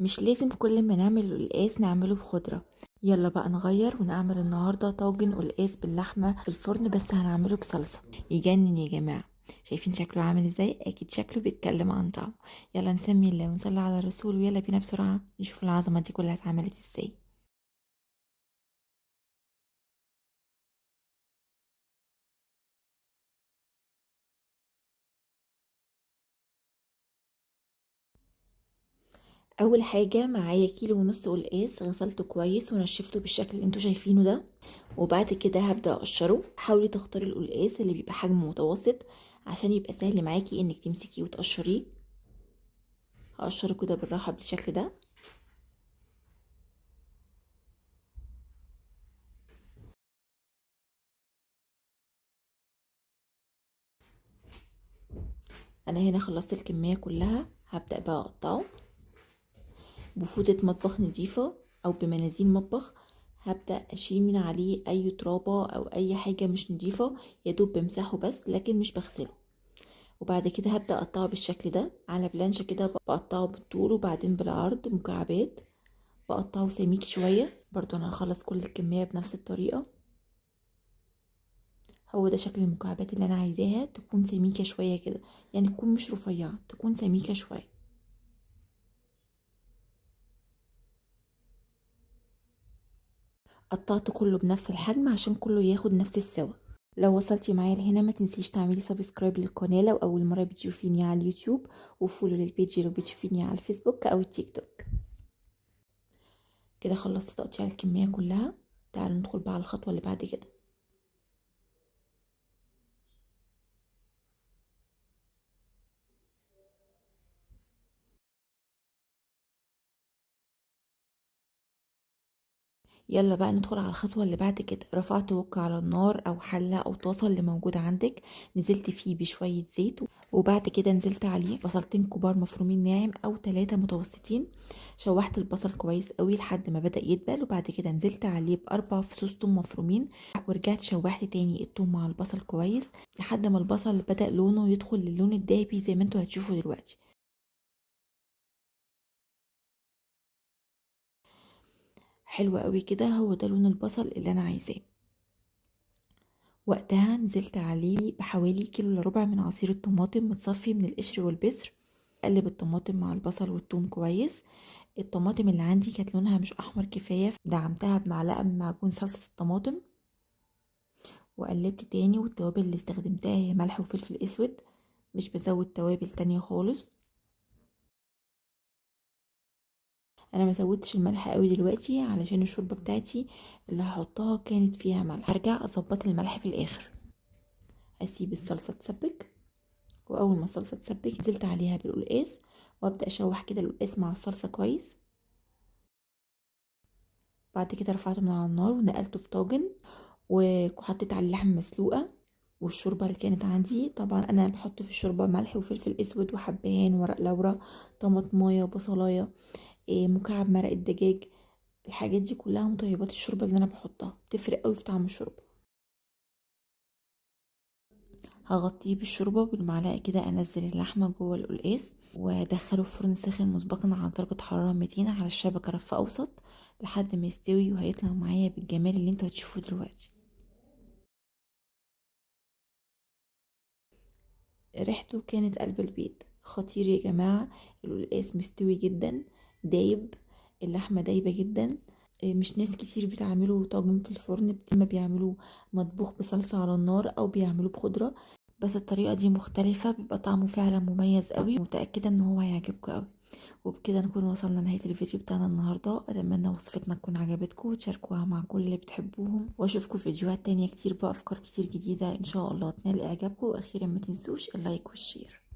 مش لازم كل ما نعمل القلقاس نعمله بخضرة. يلا بقى نغير ونعمل النهاردة طاجن قلقاس باللحمة في الفرن، بس هنعمله بصلصة. يجنن يا جماعة. شايفين شكله عامل ازاي؟ اكيد شكله بيتكلم عن طعمه. يلا نسمي الله ونصلي على الرسول، ويلا بينا بسرعة نشوف العظمة دي كلها اتعملت ازاي. اول حاجة معايا 1.5 كيلو قلقاس، غسلته كويس ونشفته بالشكل اللي انتوا شايفينه ده، وبعد كده هبدا اقشره. حاولي تختاري القلقاس اللي بيبقى حجمه متوسط عشان يبقى سهل معاكي انك تمسكيه وتقشريه. هقشره كده بالراحة بالشكل ده. انا هنا خلصت الكمية كلها. هبدا بقى اقطعه بفوطه مطبخ نظيفة او بمناديل مطبخ. هبدأ اشيل من عليه اي ترابة او اي حاجة مش نظيفة، يا دوب بمسحه بس لكن مش بغسله. وبعد كده هبدأ اقطعه بالشكل ده على بلانشة كده، بقطعه بالطول وبعدين بالعرض مكعبات، بقطعه سميك شوية. برضو انا هخلص كل الكمية بنفس الطريقة. هو ده شكل المكعبات اللي انا عايزاها، تكون سميكة شوية كده، يعني تكون مش رفيعة، تكون سميكة شوية. قطعته كله بنفس الحجم عشان كله ياخد نفس السوا. لو وصلتي معايا لهنا ما تنسيش تعملي subscribe للقناة لو أول مرة بتشوفيني على اليوتيوب، و follow لل page لو بتشوفيني على الفيسبوك أو التيك توك. كده خلصت تقطيع الكمية كلها. تعالوا ندخل بقى على الخطوة اللي بعد كده. يلا بقى ندخل على الخطوة اللي بعد كده. رفعت وك على النار او حلة او طاسة اللي موجودة عندك، نزلت فيه بشوية زيت، وبعد كده نزلت عليه بصلتين كبار مفرومين ناعم او 3 متوسطين. شوحت البصل كويس قوي لحد ما بدأ يدبل، وبعد كده نزلت عليه ب4 فصوص توم مفرومين، ورجعت شوحت تاني التوم مع البصل كويس لحد ما البصل بدأ لونه يدخل للون الذهبي زي ما انتوا هتشوفوا دلوقتي. حلو قوي كده، هو ده لون البصل اللي انا عايزاه. وقتها نزلت عليه بحوالي 1.75 كيلو من عصير الطماطم متصفي من القشر والبذر. قلب الطماطم مع البصل والثوم كويس. الطماطم اللي عندي كانت لونها مش احمر كفاية، دعمتها بمعلقه من معجون صلصه الطماطم وقلبت تاني. والتوابل اللي استخدمتها هي ملح وفلفل اسود، مش بزود توابل تانية خالص. انا ما زودتش الملح قوي دلوقتي علشان الشوربة بتاعتي اللي هحطها كانت فيها ملح، هرجع اظبط الملح في الاخر. اسيب الصلصه تسبك، واول ما الصلصه تسبك نزلت عليها بالقلقاس، وابدا اشوح كده القلقاس مع الصلصه كويس. بعد كده رفعته من على النار ونقلته في طاجن، وحطيت عليه لحمه مسلوقة والشوربه اللي كانت عندي. طبعا انا بحط في الشوربة ملح وفلفل اسود وحبهان ورق لورا، طماطمايه، بصلايه، مكعب مرق الدجاج. الحاجات دي كلها مطيبات الشوربة اللي انا بحطها، بتفرق قوي في طعم الشوربة. هغطيه بالشوربه بالمعلقه كده، انزل اللحمة جوه القلقاس وادخله في فرن ساخن مسبقا على درجه حرارة 200 على الشبكة رف اوسط لحد ما يستوي، وهيطلع معايا بالجمال اللي انتوا هتشوفوه دلوقتي. ريحته كانت قلب البيت، خطير يا جماعة. القلقاس مستوي جدا، دايب، اللحمة دايبه جدا. مش ناس كتير بتعمله طاجن في الفرن، اما بيعملوه مطبوخ بصلصة على النار او بيعملوه بخضرة، بس الطريقة دي مختلفة، بيبقى طعمه فعلا مميز قوي، متأكدة ان هو هيعجبكم قوي. وبكده نكون وصلنا لنهاية الفيديو بتاعنا النهاردة. اتمنى وصفتنا تكون عجبتكم وتشاركوها مع كل اللي بتحبوهم، واشوفكم في فيديوهات تانية كتير بأفكار كتير جديدة ان شاء الله تنال اعجابكم. واخيرا ما تنسوش ال like وال share.